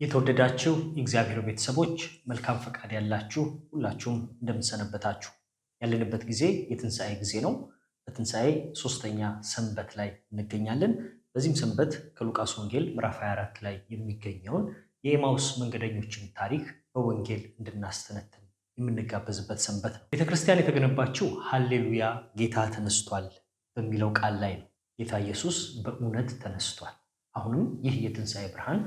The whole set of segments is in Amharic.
የተወደዳችሁ የእግዚአብሔር ቤተሰቦች፣ መልካም ፈቃድ ያላችሁ ሁላችሁም እንደምንሰነበታችሁ። ያለንበት ጊዜ የትንሣኤ ጊዜ ነው። በትንሣኤ ሶስተኛ ሰንበት ላይ እንገኛለን። በዚህም ሰንበት ከሉቃስ ወንጌል ምዕራፍ 24 ላይ የሚገኘውን የኤማውስ መንገደኞችን ታሪክ በወንጌል እንድናስተነትን የምንጋበዝበት ሰንበት ነው። ቤተክርስቲያን የተገነባችው ሃሌሉያ ጌታ ተነስቷል በሚለው ቃል ላይ ነው። ጌታ ኢየሱስ በእውነት ተነስቷል። አሁንም ይህ የትንሣኤ ብርሃን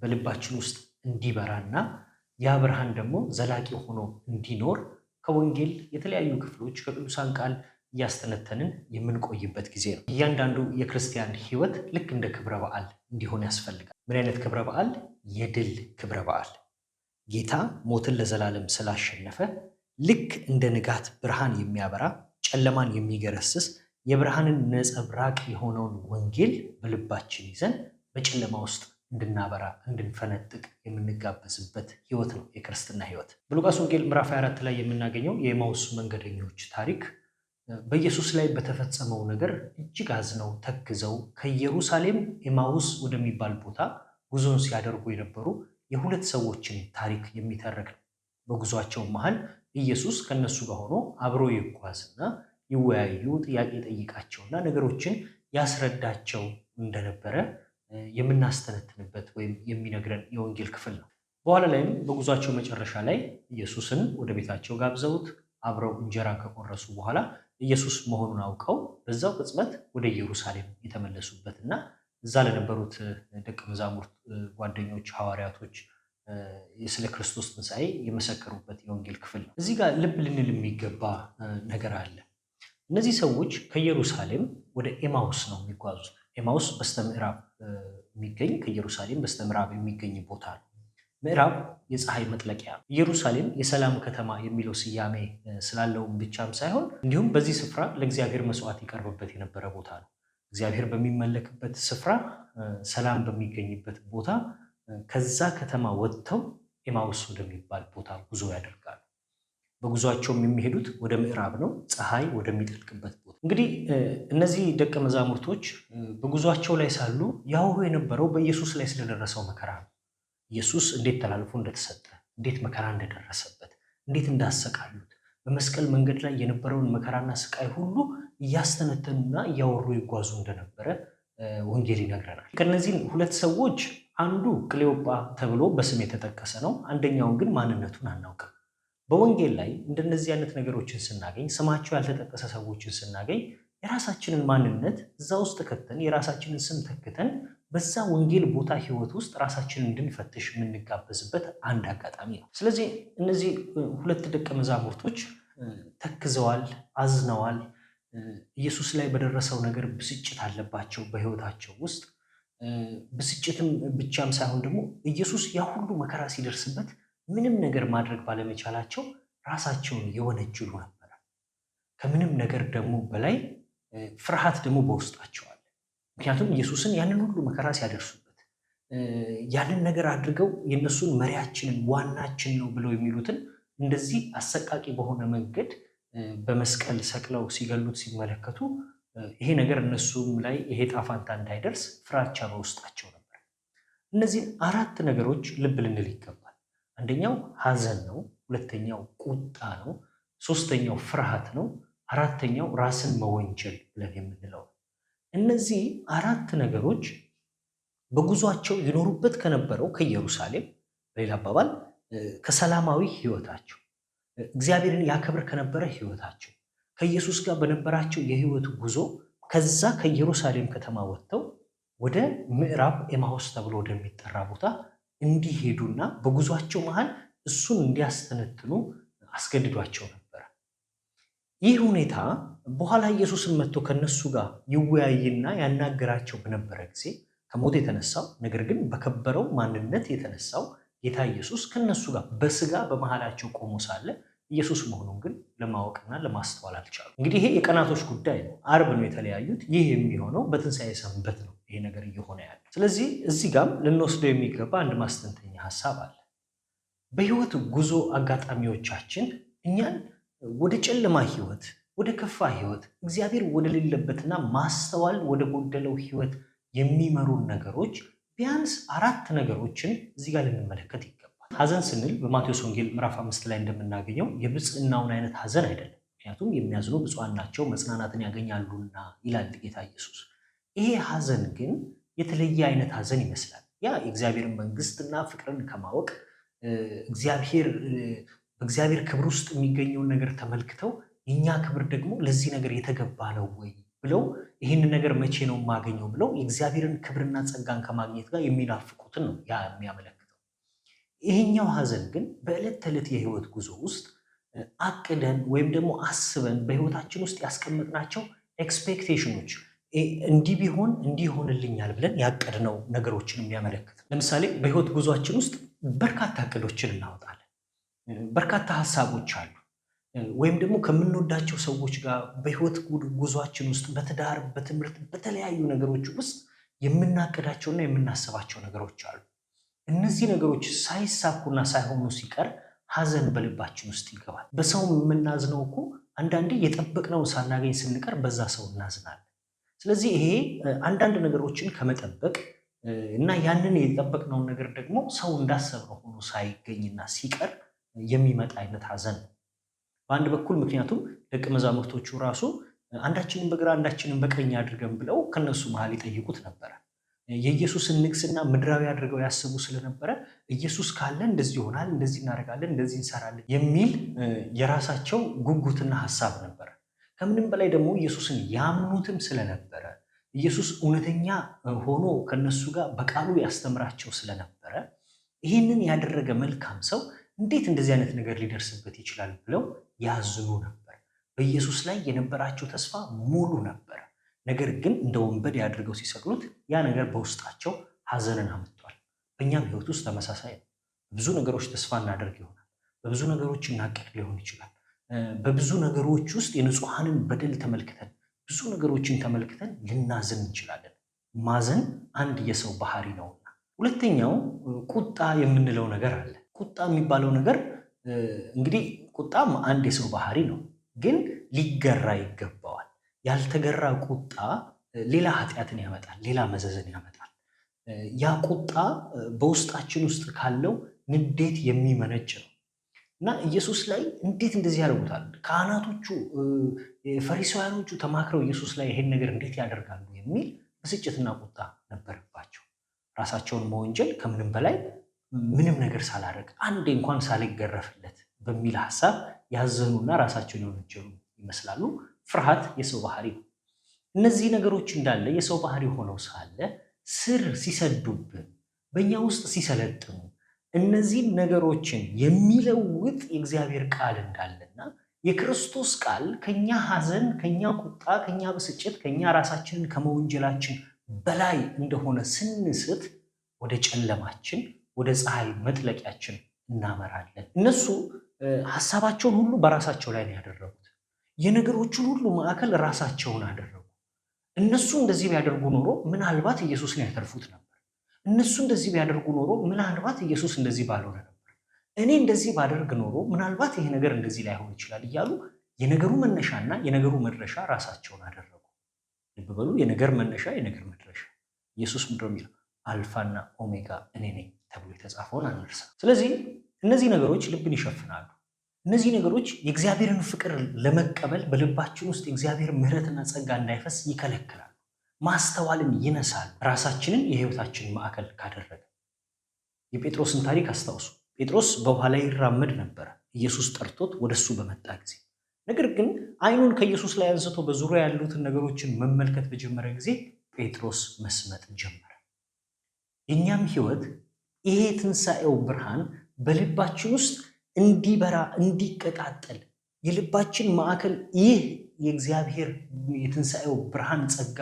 በልባችን ውስጥ እንዲበራና ያ ብርሃን ደግሞ ዘላቂ ሆኖ እንዲኖር ከወንጌል የተለያዩ ክፍሎች፣ ከቅዱሳን ቃል እያስተነተንን የምንቆይበት ጊዜ ነው። እያንዳንዱ የክርስቲያን ሕይወት ልክ እንደ ክብረ በዓል እንዲሆን ያስፈልጋል። ምን አይነት ክብረ በዓል? የድል ክብረ በዓል። ጌታ ሞትን ለዘላለም ስላሸነፈ ልክ እንደ ንጋት ብርሃን የሚያበራ፣ ጨለማን የሚገረስስ፣ የብርሃንን ነጸብራቅ የሆነውን ወንጌል በልባችን ይዘን በጨለማ ውስጥ እንድናበራ፣ እንድንፈነጥቅ የምንጋበዝበት ህይወት ነው የክርስትና ህይወት። በሉቃስ ወንጌል ምዕራፍ 24 ላይ የምናገኘው የኤማውስ መንገደኞች ታሪክ በኢየሱስ ላይ በተፈጸመው ነገር እጅግ አዝነው ተክዘው ከኢየሩሳሌም ኤማውስ ወደሚባል ቦታ ጉዞን ሲያደርጉ የነበሩ የሁለት ሰዎችን ታሪክ የሚተርክ ነው። በጉዟቸው መሃል ኢየሱስ ከነሱ ጋር ሆኖ አብሮ ይጓዝና ይወያዩ፣ ጥያቄ ይጠይቃቸውና ነገሮችን ያስረዳቸው እንደነበረ የምናስተነትንበት ወይም የሚነግረን የወንጌል ክፍል ነው። በኋላ ላይም በጉዟቸው መጨረሻ ላይ ኢየሱስን ወደ ቤታቸው ጋብዘውት አብረው እንጀራ ከቆረሱ በኋላ ኢየሱስ መሆኑን አውቀው በዛው ቅጽበት ወደ ኢየሩሳሌም የተመለሱበት እና እዛ ለነበሩት ደቀ መዛሙርት ጓደኞች፣ ሐዋርያቶች ስለ ክርስቶስ ትንሣኤ የመሰከሩበት የወንጌል ክፍል ነው። እዚህ ጋር ልብ ልንል የሚገባ ነገር አለ። እነዚህ ሰዎች ከኢየሩሳሌም ወደ ኤማውስ ነው የሚጓዙት። ኤማውስ በስተምዕራብ የሚገኝ፣ ከኢየሩሳሌም በስተምዕራብ የሚገኝ ቦታ ነው። ምዕራብ የፀሐይ መጥለቂያ፣ ኢየሩሳሌም የሰላም ከተማ የሚለው ስያሜ ስላለውም ብቻም ሳይሆን እንዲሁም በዚህ ስፍራ ለእግዚአብሔር መስዋዕት ይቀርብበት የነበረ ቦታ ነው። እግዚአብሔር በሚመለክበት ስፍራ፣ ሰላም በሚገኝበት ቦታ ከዛ ከተማ ወጥተው ኤማውስ ወደሚባል ቦታ ጉዞ ያደርጋሉ። በጉዟቸውም የሚሄዱት ወደ ምዕራብ ነው፣ ፀሐይ ወደሚጠልቅበት ቦታ። እንግዲህ እነዚህ ደቀ መዛሙርቶች በጉዟቸው ላይ ሳሉ ያወሩ የነበረው በኢየሱስ ላይ ስለደረሰው መከራ ነው። ኢየሱስ እንዴት ተላልፎ እንደተሰጠ፣ እንዴት መከራ እንደደረሰበት፣ እንዴት እንዳሰቃዩት፣ በመስቀል መንገድ ላይ የነበረውን መከራና ስቃይ ሁሉ እያስተነተኑና እያወሩ ይጓዙ እንደነበረ ወንጌል ይነግረናል። ከእነዚህም ሁለት ሰዎች አንዱ ቅሌዮጳ ተብሎ በስም የተጠቀሰ ነው። አንደኛውን ግን ማንነቱን አናውቅም። በወንጌል ላይ እንደነዚህ አይነት ነገሮችን ስናገኝ፣ ስማቸው ያልተጠቀሰ ሰዎችን ስናገኝ የራሳችንን ማንነት እዛ ውስጥ ከተን፣ የራሳችንን ስም ተክተን በዛ ወንጌል ቦታ ህይወት ውስጥ ራሳችንን እንድንፈትሽ የምንጋበዝበት አንድ አጋጣሚ ነው። ስለዚህ እነዚህ ሁለት ደቀ መዛሙርቶች ተክዘዋል፣ አዝነዋል። ኢየሱስ ላይ በደረሰው ነገር ብስጭት አለባቸው በህይወታቸው ውስጥ። ብስጭትም ብቻም ሳይሆን ደግሞ ኢየሱስ ያ ሁሉ መከራ ሲደርስበት ምንም ነገር ማድረግ ባለመቻላቸው ራሳቸውን የወነጅሉ ነበረ። ከምንም ነገር ደግሞ በላይ ፍርሃት ደግሞ በውስጣቸው አለ። ምክንያቱም ኢየሱስን ያንን ሁሉ መከራ ሲያደርሱበት፣ ያንን ነገር አድርገው የእነሱን መሪያችንን ዋናችን ነው ብለው የሚሉትን እንደዚህ አሰቃቂ በሆነ መንገድ በመስቀል ሰቅለው ሲገሉት ሲመለከቱ ይሄ ነገር እነሱም ላይ ይሄ ጣፋንታ እንዳይደርስ ፍራቻ በውስጣቸው ነበር። እነዚህን አራት ነገሮች ልብ ልንል ይገባል። አንደኛው ሐዘን ነው። ሁለተኛው ቁጣ ነው። ሶስተኛው ፍርሃት ነው። አራተኛው ራስን መወንጀል ብለን የምንለው ነው። እነዚህ አራት ነገሮች በጉዟቸው ይኖሩበት ከነበረው ከኢየሩሳሌም፣ በሌላ አባባል ከሰላማዊ ሕይወታቸው፣ እግዚአብሔርን ያከብር ከነበረ ሕይወታቸው፣ ከኢየሱስ ጋር በነበራቸው የሕይወት ጉዞ ከዛ ከኢየሩሳሌም ከተማ ወጥተው ወደ ምዕራብ ኤማሁስ ተብሎ ወደሚጠራ ቦታ እንዲሄዱና በጉዟቸው መሃል እሱን እንዲያስተነትኑ አስገድዷቸው ነበረ። ይህ ሁኔታ በኋላ ኢየሱስን መጥቶ ከነሱ ጋር ይወያይና ያናገራቸው በነበረ ጊዜ ከሞት የተነሳው ነገር ግን በከበረው ማንነት የተነሳው ጌታ ኢየሱስ ከነሱ ጋር በስጋ በመሃላቸው ቆሞ ሳለ ኢየሱስ መሆኑን ግን ለማወቅና ለማስተዋል አልቻሉም። እንግዲህ ይሄ የቀናቶች ጉዳይ ነው። አርብ ነው የተለያዩት። ይህ የሚሆነው በትንሣኤ ሰንበት ነው ይሄ ነገር እየሆነ ያለ። ስለዚህ እዚህ ጋም ልንወስደው የሚገባ አንድ ማስተንተኛ ሀሳብ አለ። በህይወት ጉዞ አጋጣሚዎቻችን እኛን ወደ ጨለማ ህይወት፣ ወደ ከፋ ህይወት፣ እግዚአብሔር ወደሌለበትና ማስተዋል ወደ ጎደለው ህይወት የሚመሩን ነገሮች ቢያንስ ቢያንስ አራት ነገሮችን እዚህ ጋር ልንመለከት ይገባል። ሐዘን ስንል በማቴዎስ ወንጌል ምዕራፍ 5 ላይ እንደምናገኘው የብፅዕናውን አይነት ሐዘን አይደለም። ምክንያቱም የሚያዝኑ ብፁዓን ናቸው መጽናናትን ያገኛሉና ይላል ጌታ ኢየሱስ። ይሄ ሐዘን ግን የተለየ አይነት ሐዘን ይመስላል። ያ የእግዚአብሔርን መንግስትና ፍቅርን ከማወቅ እግዚአብሔር በእግዚአብሔር ክብር ውስጥ የሚገኘውን ነገር ተመልክተው የእኛ ክብር ደግሞ ለዚህ ነገር የተገባ ነው ወይ ብለው ይህንን ነገር መቼ ነው የማገኘው ብለው የእግዚአብሔርን ክብርና ጸጋን ከማግኘት ጋር የሚናፍቁትን ነው ያ የሚያመለክተው። ይሄኛው ሐዘን ግን በዕለት ተዕለት የህይወት ጉዞ ውስጥ አቅደን ወይም ደግሞ አስበን በህይወታችን ውስጥ ያስቀመጥናቸው expectation ኦች እንዲህ ቢሆን እንዲህ ይሆንልኛል ብለን ያቀድነው ነገሮችን የሚያመለክት። ለምሳሌ በህይወት ጉዟችን ውስጥ በርካታ እቅዶችን እናወጣለን። በርካታ ሀሳቦች አሉ። ወይም ደግሞ ከምንወዳቸው ሰዎች ጋር በህይወት ጉዟችን ውስጥ በትዳር፣ በትምህርት፣ በተለያዩ ነገሮች ውስጥ የምናቅዳቸውና የምናስባቸው ነገሮች አሉ። እነዚህ ነገሮች ሳይሳኩና ሳይሆኑ ሲቀር ሐዘን በልባችን ውስጥ ይገባል። በሰው የምናዝነው እኮ አንዳንዴ የጠበቅነውን ሳናገኝ ስንቀር በዛ ሰው እናዝናለን። ስለዚህ ይሄ አንዳንድ ነገሮችን ከመጠበቅ እና ያንን የጠበቅነውን ነገር ደግሞ ሰው እንዳሰብነው ሆኖ ሳይገኝና ሲቀር የሚመጣ አይነት ሐዘን ነው በአንድ በኩል። ምክንያቱም ደቀ መዛሙርቶቹ ራሱ አንዳችንን በግራ አንዳችንን በቀኝ አድርገን ብለው ከነሱ መሀል ይጠይቁት ነበረ። የኢየሱስን ንግስና ምድራዊ አድርገው ያስቡ ስለነበረ ኢየሱስ ካለ እንደዚህ ይሆናል፣ እንደዚህ እናደርጋለን፣ እንደዚህ እንሰራለን የሚል የራሳቸው ጉጉትና ሀሳብ ነበረ። ከምንም በላይ ደግሞ ኢየሱስን ያምኑትም ስለነበረ ኢየሱስ እውነተኛ ሆኖ ከነሱ ጋር በቃሉ ያስተምራቸው ስለነበረ ይህንን ያደረገ መልካም ሰው እንዴት እንደዚህ አይነት ነገር ሊደርስበት ይችላል ብለው ያዝኑ ነበር። በኢየሱስ ላይ የነበራቸው ተስፋ ሙሉ ነበር። ነገር ግን እንደ ወንበዴ አድርገው ሲሰቅሉት ያ ነገር በውስጣቸው ሐዘንን አምጥቷል። በእኛም ሕይወት ውስጥ ተመሳሳይ ነው። በብዙ ነገሮች ተስፋ እናደርግ ይሆናል። በብዙ ነገሮች እናቅድ ሊሆን ይችላል። በብዙ ነገሮች ውስጥ የንጹሐንን በደል ተመልክተን ብዙ ነገሮችን ተመልክተን ልናዝን እንችላለን። ማዘን አንድ የሰው ባህሪ ነውና። ሁለተኛው ቁጣ የምንለው ነገር አለ። ቁጣ የሚባለው ነገር እንግዲህ ቁጣም አንድ የሰው ባህሪ ነው፣ ግን ሊገራ ይገባዋል። ያልተገራ ቁጣ ሌላ ኃጢአትን ያመጣል፣ ሌላ መዘዝን ያመጣል። ያ ቁጣ በውስጣችን ውስጥ ካለው ንዴት የሚመነጭ ነው እና ኢየሱስ ላይ እንዴት እንደዚህ ያደርጉታል? ካህናቶቹ፣ ፈሪሳውያኖቹ ተማክረው ኢየሱስ ላይ ይሄን ነገር እንዴት ያደርጋሉ የሚል ብስጭትና ቁጣ ነበረባቸው። ራሳቸውን መወንጀል ከምንም በላይ ምንም ነገር ሳላደርግ አንዴ እንኳን ሳልገረፍለት በሚል ሀሳብ ያዘኑና ራሳቸውን የወነጀሉ ይመስላሉ። ፍርሃት የሰው ባህሪ ነው። እነዚህ ነገሮች እንዳለ የሰው ባህሪ ሆነው ሳለ ስር ሲሰዱብን፣ በእኛ ውስጥ ሲሰለጥኑ እነዚህን ነገሮችን የሚለውጥ የእግዚአብሔር ቃል እንዳለና የክርስቶስ ቃል ከኛ ሐዘን፣ ከኛ ቁጣ፣ ከኛ ብስጭት፣ ከኛ ራሳችንን ከመወንጀላችን በላይ እንደሆነ ስንስት ወደ ጨለማችን ወደ ፀሐይ መጥለቂያችን እናመራለን። እነሱ ሀሳባቸውን ሁሉ በራሳቸው ላይ ነው ያደረጉት። የነገሮችን ሁሉ ማዕከል ራሳቸውን አደረጉ። እነሱ እንደዚህ ቢያደርጉ ኖሮ ምናልባት ኢየሱስን ያተርፉት ነበር። እነሱ እንደዚህ ቢያደርጉ ኖሮ ምናልባት ኢየሱስ እንደዚህ ባልሆነ ነበር። እኔ እንደዚህ ባደርግ ኖሮ ምናልባት ይሄ ነገር እንደዚህ ላይሆን ይችላል እያሉ የነገሩ መነሻና የነገሩ መድረሻ ራሳቸውን አደረጉ። ልብ በሉ፣ የነገር መነሻ የነገር መድረሻ። ኢየሱስ ምንድን ነው የሚለው? አልፋና ኦሜጋ እኔ ነኝ ተብሎ የተጻፈውን አንርሳ። ስለዚህ እነዚህ ነገሮች ልብን ይሸፍናሉ። እነዚህ ነገሮች የእግዚአብሔርን ፍቅር ለመቀበል በልባችን ውስጥ የእግዚአብሔር ምሕረትና ጸጋ እንዳይፈስ ይከለክላሉ። ማስተዋልን ይነሳል። ራሳችንን የሕይወታችን ማዕከል ካደረገ የጴጥሮስን ታሪክ አስታውሱ። ጴጥሮስ በውሃ ላይ ይራመድ ነበረ ኢየሱስ ጠርቶት ወደ እሱ በመጣ ጊዜ። ነገር ግን ዓይኑን ከኢየሱስ ላይ አንስቶ በዙሪያ ያሉትን ነገሮችን መመልከት በጀመረ ጊዜ ጴጥሮስ መስመጥ ጀመረ። የእኛም ሕይወት ይሄ ትንሣኤው ብርሃን በልባችን ውስጥ እንዲበራ እንዲቀጣጠል የልባችን ማዕከል ይህ የእግዚአብሔር የትንሣኤው ብርሃን ጸጋ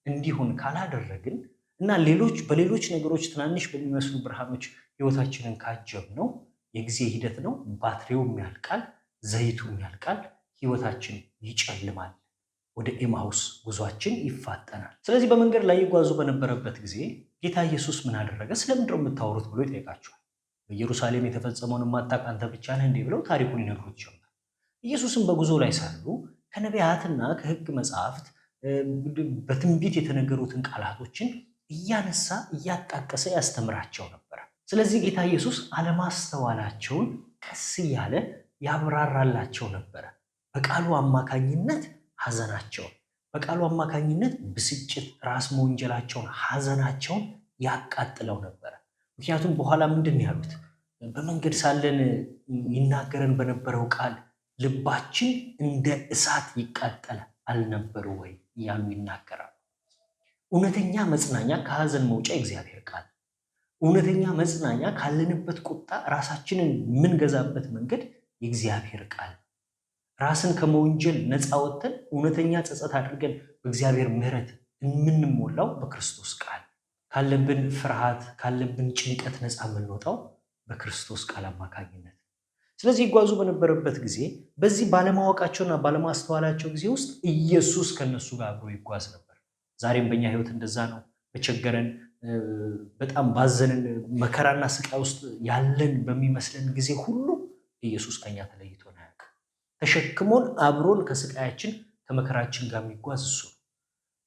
እንዲሆን ካላደረግን እና ሌሎች በሌሎች ነገሮች ትናንሽ በሚመስሉ ብርሃኖች ሕይወታችንን ካጀብነው የጊዜ ሂደት ነው። ባትሪውም ያልቃል፣ ዘይቱም ያልቃል፣ ሕይወታችን ይጨልማል። ወደ ኤማሁስ ጉዟችን ይፋጠናል። ስለዚህ በመንገድ ላይ ይጓዙ በነበረበት ጊዜ ጌታ ኢየሱስ ምን አደረገ? ስለምንድን ነው የምታወሩት ብሎ ይጠይቃቸዋል። በኢየሩሳሌም የተፈጸመውን የማታውቅ አንተ ብቻ ነህ እንዲህ ብለው ታሪኩን ይነግሩት ጀመር። ኢየሱስም በጉዞ ላይ ሳሉ ከነቢያትና ከሕግ መጽሐፍት በትንቢት የተነገሩትን ቃላቶችን እያነሳ እያጣቀሰ ያስተምራቸው ነበር። ስለዚህ ጌታ ኢየሱስ አለማስተዋላቸውን ቀስ እያለ ያብራራላቸው ነበረ። በቃሉ አማካኝነት ሐዘናቸውን፣ በቃሉ አማካኝነት ብስጭት፣ ራስ መወንጀላቸውን፣ ሐዘናቸውን ያቃጥለው ነበረ። ምክንያቱም በኋላ ምንድን ያሉት? በመንገድ ሳለን ይናገረን በነበረው ቃል ልባችን እንደ እሳት ይቃጠል አልነበሩ ወይ እያሉ ይናገራሉ። እውነተኛ መጽናኛ ከሐዘን መውጫ የእግዚአብሔር ቃል፣ እውነተኛ መጽናኛ ካለንበት ቁጣ ራሳችንን የምንገዛበት መንገድ የእግዚአብሔር ቃል፣ ራስን ከመወንጀል ነፃ ወጥተን እውነተኛ ጸጸት አድርገን በእግዚአብሔር ምሕረት የምንሞላው በክርስቶስ ቃል፣ ካለብን ፍርሃት ካለብን ጭንቀት ነፃ የምንወጣው በክርስቶስ ቃል አማካኝነት። ስለዚህ ይጓዙ በነበረበት ጊዜ በዚህ ባለማወቃቸውና ባለማስተዋላቸው ጊዜ ውስጥ ኢየሱስ ከነሱ ጋር አብሮ ይጓዝ ነበር። ዛሬም በእኛ ሕይወት እንደዛ ነው። በቸገረን፣ በጣም ባዘንን፣ መከራና ስቃይ ውስጥ ያለን በሚመስለን ጊዜ ሁሉ ኢየሱስ ከኛ ተለይቶን አያውቅም። ተሸክሞን አብሮን ከስቃያችን ከመከራችን ጋር የሚጓዝ እሱ ነው።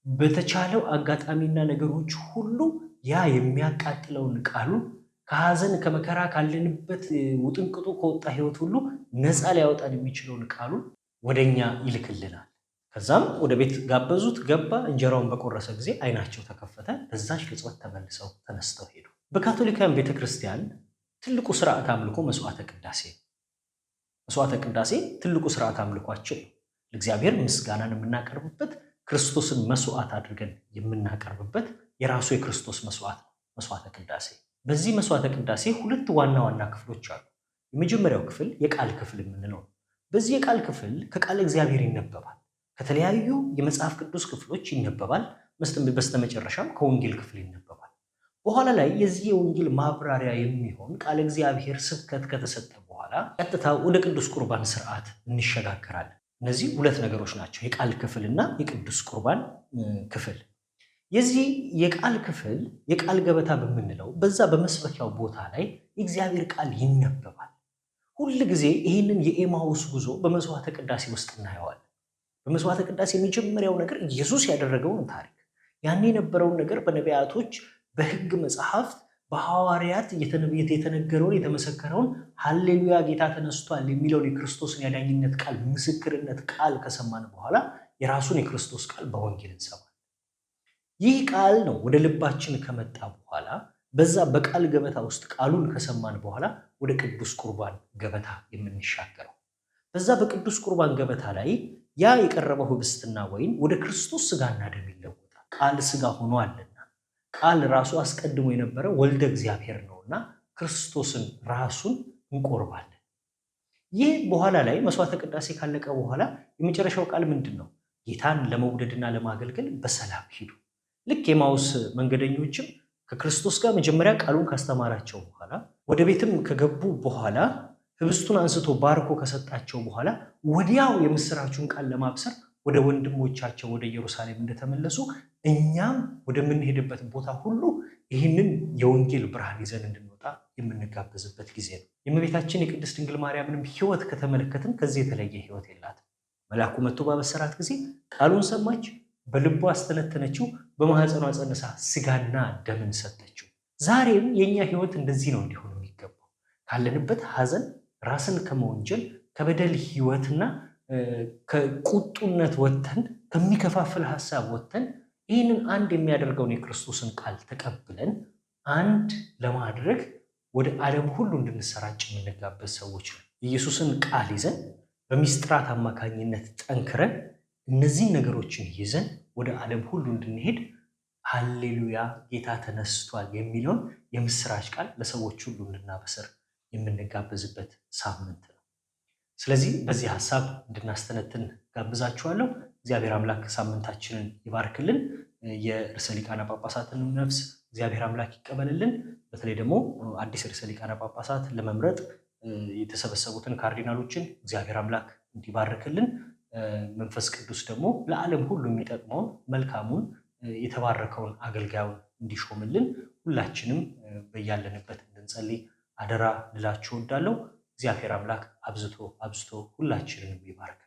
በተቻለው አጋጣሚና ነገሮች ሁሉ ያ የሚያቃጥለውን ቃሉን ከሐዘን ከመከራ ካለንበት ውጥንቅጡ ከወጣ ሕይወት ሁሉ ነፃ ሊያወጣን የሚችለውን ቃሉን ወደኛ ይልክልናል። ከዛም ወደ ቤት ጋበዙት፣ ገባ። እንጀራውን በቆረሰ ጊዜ ዓይናቸው ተከፈተ። በዛች ቅጽበት ተመልሰው ተነስተው ሄዱ። በካቶሊካውያን ቤተክርስቲያን ትልቁ ስርዓት አምልኮ መስዋዕተ ቅዳሴ ነው። መስዋዕተ ቅዳሴ ትልቁ ስርዓት አምልኳችን ነው። ለእግዚአብሔር ምስጋናን የምናቀርብበት፣ ክርስቶስን መስዋዕት አድርገን የምናቀርብበት የራሱ የክርስቶስ መስዋዕት ነው መስዋዕተ ቅዳሴ። በዚህ መስዋዕተ ቅዳሴ ሁለት ዋና ዋና ክፍሎች አሉ። የመጀመሪያው ክፍል የቃል ክፍል የምንለው ነው። በዚህ የቃል ክፍል ከቃለ እግዚአብሔር ይነበባል። ከተለያዩ የመጽሐፍ ቅዱስ ክፍሎች ይነበባል። በስተመጨረሻም ከወንጌል ክፍል ይነበባል። በኋላ ላይ የዚህ የወንጌል ማብራሪያ የሚሆን ቃለ እግዚአብሔር ስብከት ከተሰጠ በኋላ ቀጥታ ወደ ቅዱስ ቁርባን ስርዓት እንሸጋገራለን። እነዚህ ሁለት ነገሮች ናቸው፣ የቃል ክፍልና የቅዱስ ቁርባን ክፍል። የዚህ የቃል ክፍል የቃል ገበታ በምንለው በዛ በመስበኪያው ቦታ ላይ የእግዚአብሔር ቃል ይነበባል። ሁል ጊዜ ይህንን የኤማሁስ ጉዞ በመስዋዕተ ቅዳሴ ውስጥ እናየዋለን። በመስዋዕተ ቅዳሴ የመጀመሪያው ነገር ኢየሱስ ያደረገውን ታሪክ፣ ያን የነበረውን ነገር በነቢያቶች፣ በሕግ መጽሐፍት፣ በሐዋርያት የተነገረውን የተመሰከረውን ሀሌሉያ ጌታ ተነስቷል የሚለውን የክርስቶስን ያዳኝነት ቃል ምስክርነት ቃል ከሰማን በኋላ የራሱን የክርስቶስ ቃል በወንጌል እንሰማለን። ይህ ቃል ነው ወደ ልባችን ከመጣ በኋላ በዛ በቃል ገበታ ውስጥ ቃሉን ከሰማን በኋላ ወደ ቅዱስ ቁርባን ገበታ የምንሻገረው። በዛ በቅዱስ ቁርባን ገበታ ላይ ያ የቀረበው ህብስትና ወይን ወደ ክርስቶስ ስጋና ደም ይለወጣል። ቃል ስጋ ሆኗልና፣ ቃል ራሱ አስቀድሞ የነበረ ወልደ እግዚአብሔር ነውና ክርስቶስን ራሱን እንቆርባለን። ይህ በኋላ ላይ መስዋዕተ ቅዳሴ ካለቀ በኋላ የመጨረሻው ቃል ምንድን ነው? ጌታን ለመውደድና ለማገልገል በሰላም ሂዱ። ልክ የኤማሁስ መንገደኞችም ከክርስቶስ ጋር መጀመሪያ ቃሉን ካስተማራቸው በኋላ፣ ወደ ቤትም ከገቡ በኋላ፣ ህብስቱን አንስቶ ባርኮ ከሰጣቸው በኋላ ወዲያው የምስራቹን ቃል ለማብሰር ወደ ወንድሞቻቸው ወደ ኢየሩሳሌም እንደተመለሱ እኛም ወደምንሄድበት ቦታ ሁሉ ይህንን የወንጌል ብርሃን ይዘን እንድንወጣ የምንጋበዝበት ጊዜ ነው። የእመቤታችን የቅድስት ድንግል ማርያምንም ሕይወት ከተመለከትን ከዚህ የተለየ ሕይወት የላትም። መልአኩ መጥቶ ባበሰራት ጊዜ ቃሉን ሰማች፣ በልቧ አስተነተነችው፣ በማህፀኗ ጸንሳ ስጋና ደምን ሰጠችው። ዛሬም የእኛ ሕይወት እንደዚህ ነው እንዲሆን የሚገባው። ካለንበት ሐዘን፣ ራስን ከመወንጀል፣ ከበደል ሕይወትና ከቁጡነት ወጥተን፣ ከሚከፋፍል ሀሳብ ወጥተን ይህንን አንድ የሚያደርገውን የክርስቶስን ቃል ተቀብለን አንድ ለማድረግ ወደ ዓለም ሁሉ እንድንሰራጭ የምንጋበዝ ሰዎች ነው። ኢየሱስን ቃል ይዘን በሚስጥራት አማካኝነት ጠንክረን እነዚህን ነገሮችን ይዘን ወደ ዓለም ሁሉ እንድንሄድ ሃሌሉያ ጌታ ተነስቷል የሚለውን የምስራች ቃል ለሰዎች ሁሉ እንድናበስር የምንጋበዝበት ሳምንት ነው። ስለዚህ በዚህ ሀሳብ እንድናስተነትን ጋብዛችኋለሁ። እግዚአብሔር አምላክ ሳምንታችንን ይባርክልን። የርዕሰ ሊቃነ ጳጳሳትን ነፍስ እግዚአብሔር አምላክ ይቀበልልን። በተለይ ደግሞ አዲስ ርዕሰ ሊቃነ ጳጳሳት ለመምረጥ የተሰበሰቡትን ካርዲናሎችን እግዚአብሔር አምላክ እንዲባርክልን፣ መንፈስ ቅዱስ ደግሞ ለዓለም ሁሉ የሚጠቅመውን መልካሙን የተባረከውን አገልጋዩን እንዲሾምልን ሁላችንም በያለንበት እንድንጸልይ አደራ ልላችሁ እወዳለሁ። እግዚአብሔር አምላክ አብዝቶ አብዝቶ ሁላችንንም ይባርክ።